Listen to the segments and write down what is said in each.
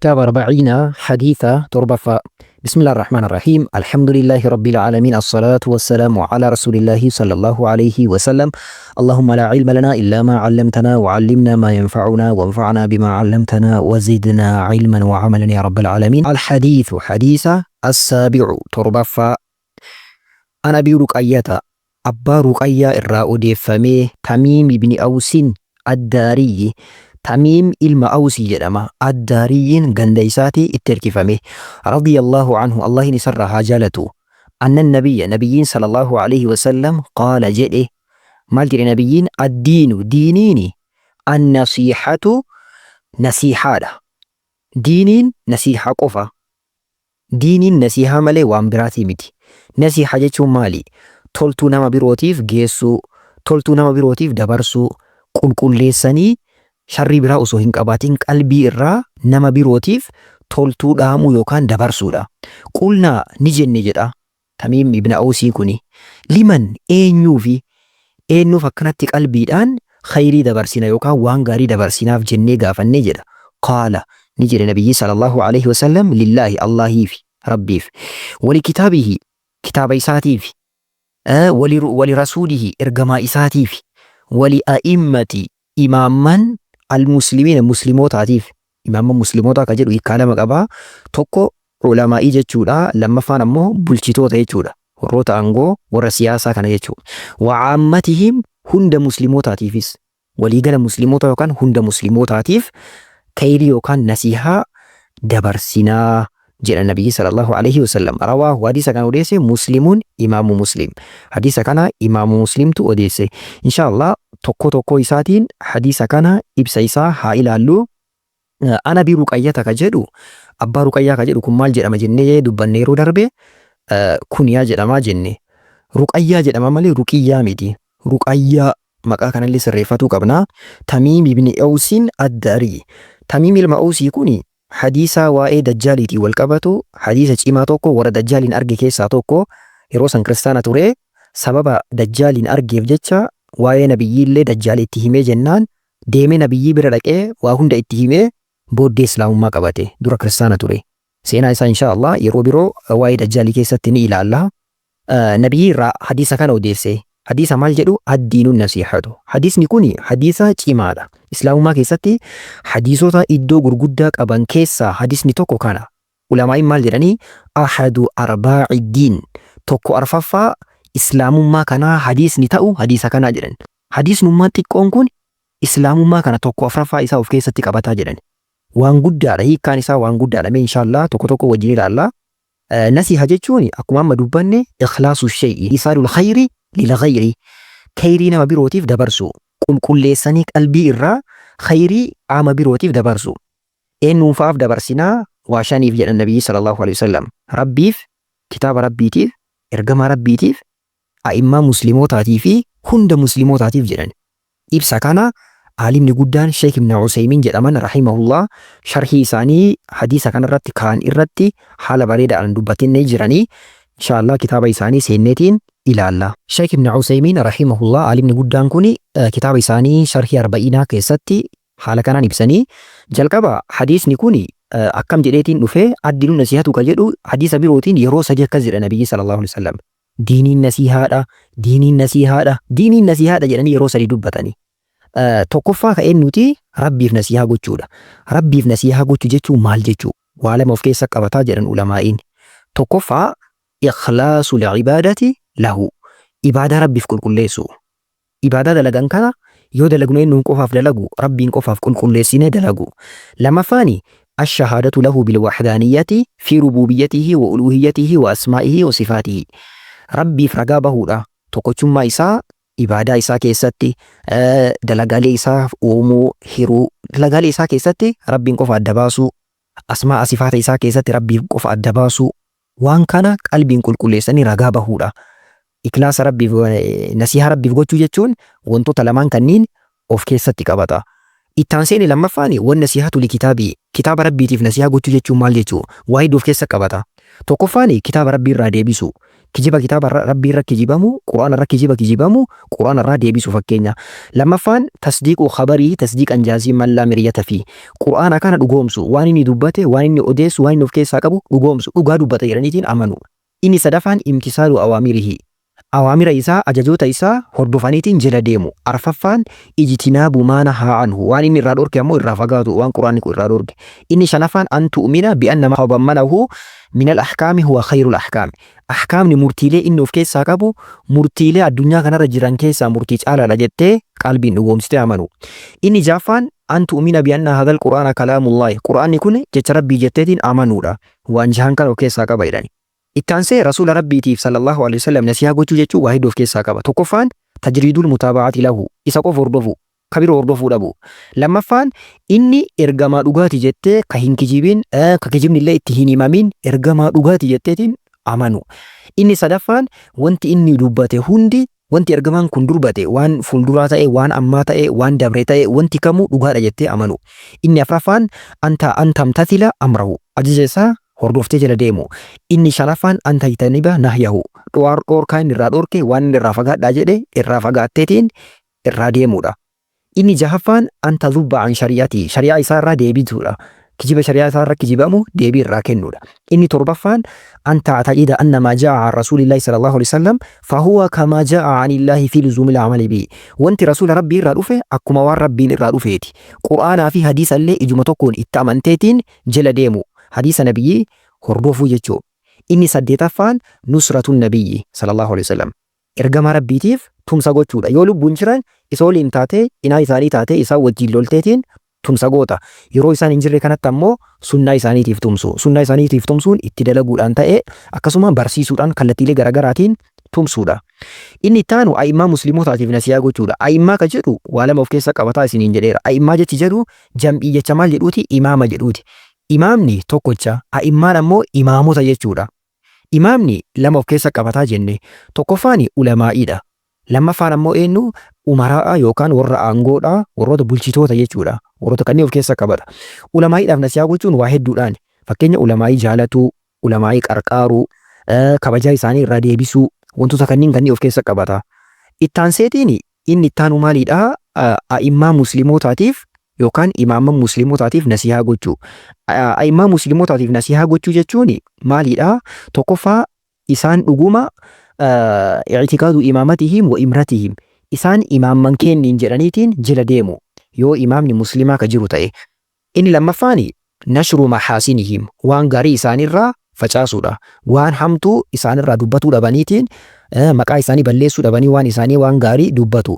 Kitaaba Arba'iina Hadiisa 7ffaa Bismillah ar-Rahmaan ar-Rahiim Alhamdulillahi Rabbil Aalamiin As-salaatu wassalaamu ala Rasuulillaahi sallallahu alayhi wa sallam Allahumma laa ilma lanaa illaa maa 'allamtanaa wa 'allimnaa maa yanfa'unaa wanfa'naa bimaa 'allamtanaa wa zidnaa 'ilman wa 'amalan yaa Rabbal Aalamiin Al-Hadiithu Hadiisa As-saabi'u 7ffaa An Abii Ruqayyata Abbaa Ruqayyaa irraa odeeffamee Tamiim ibni Awsin Addaariyyi, Tamiim ilma Awsii jedhama, Addaariyyiin ganda isaatii itti erkifame, Radiyallaahu anhu Allahin isarraa haa jaalatu, Anna Nabiyya, Nabiyyiin sallallaahu aleyhi wasallam, qaala jedhe, maal jedhe Nabiyyiin? Addiinu, diiniini, Annasiihatu, nasiihaadha. Diiniin nasiihaa qofa. Diiniin nasiihaa malee waan biraatii miti. Nasiihaa jechuun maali? Toltuu nama birootiif geessuu, toltuu nama birootiif dabarsuu, qulqulleessanii sharrii biraa osoo hin qabaatin qalbii irraa nama birootiif toltuu dhaamuu yookaan dabarsuudha. Qulnaa ni jenne jedha. Tamiim ibn Awsii kuni liman eenyuufi eenyuuf akkanatti qalbiidhaan khayrii dabarsina yookaan waan gaarii dabarsinaaf jennee gaafanne jedha. Qaala ni jedhe Nabiyyiin sallallahu aleyhi wa sallam lillaahi Allaahiifi Rabbiif wali kitaabihi kitaaba isaatiifi wali wali rasuulihi ergamaa isaatiifi wali a'immati imaamman al-muslimiina muslimootaatiif Imaamman muslimootaa ka jedhu hiikkaa lama qaba. Tokko ulamaa'ii jechuudha. Lammaffaan ammoo bulchitoota jechuudha. Warroota aangoo warra siyaasaa kana jechuudha. Wa caammatihim hunda muslimootaatiifis waliigala muslimootaa yookaan hunda muslimootaatiif kayrii yookaan nasiihaa dabarsinaa jedha Nabiyyi sallallahu alaihi wasallam. Rawaahu hadiisa kana odeesse Muslimuun imaamu Muslim. Hadiisa kana imaamu Muslimtu odeesse. Insha Allah tokko tokkoo isaatiin hadiisa kana ibsa isaa haa ilaallu. Ana bi Ruqayyata ka jedhu abbaa Ruqayyaa ka jedhu kun maal jedhama jennee dubbanne yeroo darbe kuniyaa jedhamaa jenne. Ruqayyaa jedhama malee Ruqiyyaa miti. Ruqayyaa maqaa kanallee sirreeffatuu qabna. Tamiim ibni Awsiin Addaari. Tamiim ilma Awsii kuni Hadiisa waa'ee Dajjaaliitiin wal qabatu, hadiisa cimaa tokko warra Dajjaaliin arge keessaa tokko, yeroo san kiristaana ture, sababa Dajjaaliin argeef jecha waa'ee Nabiyyiillee Dajjaal itti himee jennaan deemee Nabiyyii bira dhaqee waa hunda itti himee booddee Islaamummaa qabate. Dura kiristaana ture. Seenaa isaa inshaa Allah yeroo biroo waa'ee Dajjaalii keessatti ni ilaalla. Nabiyyii irraa hadiisa kana odeesse. Hadiisa maal jedhu? Addiinun nasiihatu. Hadiisni kuni hadiisa cimaadha. Islaamummaa keessatti hadiisota iddoo gurguddaa qaban keessaa hadiisni tokko kana. Ulamaa'iin maal jedhanii? Ahadu arbaa'i diin. Tokko arfaffaa Islaamummaa kanaa hadiisni ta'u hadiisa kanaa jedhan. Hadiisnummaan xiqqoon kun Islaamummaa kana tokko afraffaa isaa of keessatti qabataa jedhan. Waan guddaadha. Hiikkaan isaa waan guddaadha. Mee inshaallah tokko tokko wajjin ilaalla. Nasiha jechuun akkuma amma dubbanne ikhlaasu shay'i isaalul khayri lil ghayri khayrii nama birootiif dabarsuu qulqulleessanii qalbii irraa khayrii qaama birootiif dabarsuu eenyuun fa'aaf dabarsinaa waa shaniif jedhan nabiyyi sallallahu alaihi wasallam rabbiif kitaaba rabbiitiif ergamaa rabbiitiif a'immaa muslimootaatiif fi hunda muslimootaatiif jedhan Ibsa kana Aalimni guddaan Sheikh Ibn Useymiin jedhaman rahimahullah sharhii isaanii hadiisa kana irratti kaa'an irratti haala bareedaadhaan dubbatinni jiranii. Inshaa Allah kitaaba isaanii seenneetiin ilaalla. Sheikh Ibn Useymiin rahimahullah aalimni guddaan kuni kitaaba isaanii sharhii Arba'iinaa keessatti haala kanaan ibsanii jalqaba hadiisni kuni akkam jedheetiin dhufe addinu nasihatu ka jedhu hadiisa birootiin yeroo sadi akkas jedha nabiyyi sallallahu alaihi wasallam. Diiniin nasiihaadha, diiniin nasiihaadha, diiniin nasiihaadha jedhanii yeroo sadi dubbatani. Tokkoffaa ka eenyuti? Rabbiif nasiihaa gochuudha. Rabbiif nasiihaa gochuu jechuun maal jechuu? Waa lama of keessa qabataa jedhan ulamaa'iin. Tokkoffaa ikhlaasul ibaadati lahu. Ibaadaa Rabbiif qulqulleessuu. Ibaadaa dalagan kana yoo dalagnu eenyuun qofaaf dalagu? Rabbiin qofaaf qulqulleessinee dalagu. Lammaffaani Ash-shahaadatu lahu bil-wahdaaniyyati fii rubuubiyyatihi wa uluuhiyyatihi wa asmaa'ihi wa sifaatihi. Rabbiif ragaa bahuudha. Tokkochummaa isaa ibaadaa isaa keessatti, dalagaalee isaa uumuu, hiruu, dalagaalee isaa keessatti Rabbiin qofa adda baasuu, Asmaa'a sifaata isaa keessatti Rabbiif qofa adda baasuu, waan kana qalbiin qulqulleessanii ragaa bahuudha. Iklaasa Rabbiif, nasiihaa Rabbiif gochuu jechuun wantoota lamaan kanniin of keessatti qabata. Itti aansee inni lammaffaani wan nasiihatu li kitaabii, kitaaba Rabbiitiif nasiihaa gochuu jechuun maal jechuu? Waa hedduu of keessa qabata. Tokkoffaan kitaaba Rabbii irraa deebisu. Kijiba kitaaba Rabbii irra kijibamu, Qur'aana irra kijiba kijibamu, Qur'aana irraa deebisu fakkeenya. Lammaffaan tasdiiqu khabarii tasdiiqan jaaziman laa miryata fi. Qur'aana kana dhugoomsu, waan inni dubbate, waan inni odeessu, waan inni of keessaa qabu dhugoomsu, dhugaa dubbata jedhaniitiin amanu. Inni sadaffaan imtisaalu awaamirihi. Awaamira isaa, ajajoota isaa, hordofaniitiin jala deemu. Arfaffaan ijtinaabu maa nahaa anhu. Waan inni irraa dhorke ammoo irraa fagaatu, waan Qur'aanni kun irraa dhorke. Inni shanaffaan an tu'mina bi'anna maa tadammanahu minal ahkaami huwa khayrul ahkaami. Ahkaamni murtiilee inni of keessaa qabu murtiilee addunyaa kanarra jiran keessaa murtii caalaadha jettee qalbiin dhugoomsitee amanu. Inni jahaffaan an tu'mina bi'anna haadhal qur'aana kalaamullaahi. Qur'aanni kun jecha Rabbii jetteetiin amanuudha. Waan jahan kana of keessaa qaba jedhani. Itti aansee Rasuula Rabbiitiif sallallaahu aleyhi wasallam nasiihaa gochuu jechuun waa hedduu of keessaa qaba. Tokkoffaan tajriidul mutaaba'ati lahu, isa qofa hordofuu, ka biroo hordofuu dhabuu. Lammaffaan inni ergamaa dhugaati jettee ka hin kijibin, ka kijibnillee itti hin himamin ergamaa dhugaati jetteetiin amanu. Inni sadaffaan wanti inni dubbate hundi Wanti ergamaan kun durbate waan fuulduraa ta'e, waan ammaa ta'e, waan dabre ta'e, wanti kamuu dhugaadha jettee amanu. Inni afraffaan anta an tamtathila amrahu, ajaja isaa hordoftee jala deemu. Inni shanaffaan an tajtaniba nahyahu, dhoorkaa inni irraa dhoorke, waan inni irraa fagaadhaa jedhe irraa fagaatteetiin irraa deemuudha. Inni jahaffaan an tadhubba an shari'atihi, shari'aa isaa irraa deebituudha. Kijiba shari'aa isaa irra kijibamu deebii irraa kennuudha. Inni torbaffaan an ta'taqida anna maa jaa'a an rasuulillaahi sallallahu aleyhi wasallam fahuwa kamaa jaa'a anillaahi fi luzuumil amali bihi. Wanti rasuula Rabbii irraa dhufe akkuma waan Rabbiin irraa dhufeeti. Qur'aanaa fi hadiisa illee ijuma tokkoon itti amanteetiin jala deemu. Hadiisa nabiyyii hordofuu jechuu. Inni saddeetaffaan nusratun nabiyyi sallallahu aleyhi wasallam. Ergamaa Rabbiitiif tumsa gochuudha. Yoo lubbuun jiran isa waliin taatee, cinaa isaanii taatee isaan wajjiin lolteetiin tumsa goota. Yeroo isaan hin jirre kanatti ammoo sunnaa isaaniitiif tumsuu. Sunnaa isaaniitiif tumsuun itti dalaguudhaan ta'ee akkasuma barsiisuudhaan kallattiilee garagaraatiin tumsuudha. Inni itti aanu a'immaa muslimootaatiif nasihaa gochuudha. A'immaa ka jedhu waa lama of keessa qabataa isiniin jedheera. A'immaa jechi jedhu jam'ii jecha maal jedhuuti? Imaama jedhuuti. Imaamni tokkocha, a'immaan ammoo imaamota jechuudha. Imaamni lama of keessa qabataa jenne. Tokkoffaani ulamaa'iidha. Lammaffaan ammoo eenyu? Umaraa'a yookaan warra aangoodha, warroota bulchitoota jechuudha. Warroota kanneen of keessa qabata. Ulamaa'iidhaaf nasihaa gochuun waa hedduudhaani. Fakkeenya ulamaa'ii jaalatuu, ulamaa'ii qarqaaruu, kabajaa isaanii irraa deebisuu, wantoota kanneen kanneen of keessa qabata. Ittaanseetiin inni ittaanu maaliidha? A'immaa muslimootaatiif yookaan imaamman muslimootaatiif nasihaa gochuu. A'immaa muslimootaatiif nasihaa gochuu jechuun maaliidha? Tokkoffaa isaan dhuguma i'tiqaadu imaamatihim wa imratihim isaan imaamman keenniin jedhaniitiin jila deemu yoo imaamni muslimaa ka jiru ta'e. Inni lammaffaan nashru mahaasinihim waan gaarii isaanirraa facaasuudha. Waan hamtuu isaanirraa dubbatuu dhabaniitiin maqaa isaanii balleessuu dhabanii waan isaanii waan gaarii dubbatu.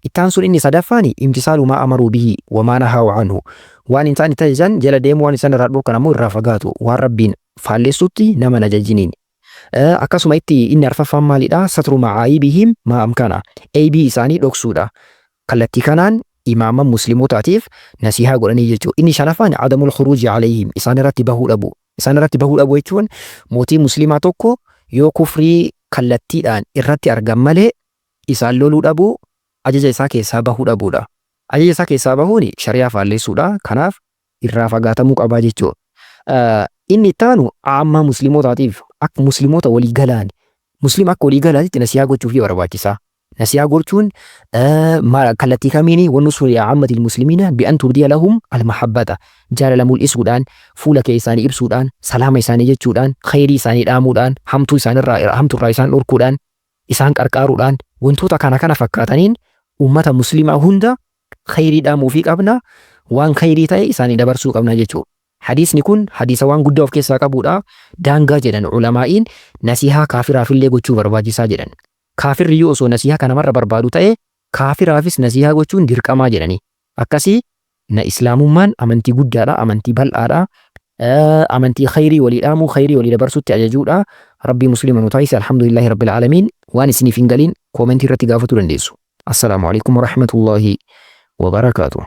Itti aansuun inni sadaffaan imtisaalu maa amaruu bihi wa maa nahaw anhu waan isaan itti ajajan jala deemuu waan isaan irraa dhorkan ammoo irraa fagaatu waan Rabbiin faallessutti nama hin ajajiniin. Akkasuma itti inni arfaffaan maalidha? Satru ma'aayibihim maa amkana eybii isaanii dhoksuudha. Kallattii kanaan imaamman muslimootaatiif nasiihaa godhanii jechuudha. Inni shanaffaan adamul khuruuji alayhim isaan irratti bahuu dhabuu. Isaan irratti bahuu dhabuu jechuun mootii muslimaa tokko yoo kufrii kallattiidhaan irratti argan malee isaan loluu dhabuu, ajaja isaa keessaa bahuu dhabuudha. Ajaja isaa keessaa bahuun shari'aa faalleessuudha. Kanaaf irraa fagaatamuu qabaa jechuudha. Inni itti aanu aammaa muslimootaatiif akka muslimoota walii galaan muslima akka walii galaatitti nasihaa gochuufii barbaachisa. Nasihaa gochuun kallattii kamiini wannu li aammatil muslimiina bi'an tubdiya lahum al-mahabbata jaalala mul'isuudhaan fuula kee isaanii ibsuudhaan salaama isaanii jechuudhaan khayrii isaanii dhaamuudhaan hamtuu isaanirraa hamturraa isaan dhorkuudhaan isaan qarqaaruudhaan wantoota kana kana fakkaataniin ummata muslimaa hunda khayrii dhaamuufii qabna, waan khayrii ta'e isaanii dabarsuu qabna jechuudha. Hadiisni kun hadiisa waan guddaa of keessaa qabuudha. Daangaa jedhan ulamaa'iin nasihaa kaafiraafillee gochuu barbaachisaa jedhan. Kaafirriyyuu osoo nasihaa ka namarra barbaadu ta'e kaafiraafis nasihaa gochuun dirqamaa jedhanii. Akkasii na islaamummaan amantii guddaadha, amantii bal'aadha. Amantii khayrii walii dhaamuu, khayrii walii dabarsutti ajajuudha. Rabbii muslima nu taasise. Alhamdulillaahi rabbil aalamiin. Waan isiniif hin galiin koomentii irratti gaafatuu dandeessu. Assalaamu alaikum warahmatullaahi wabarakaatuh.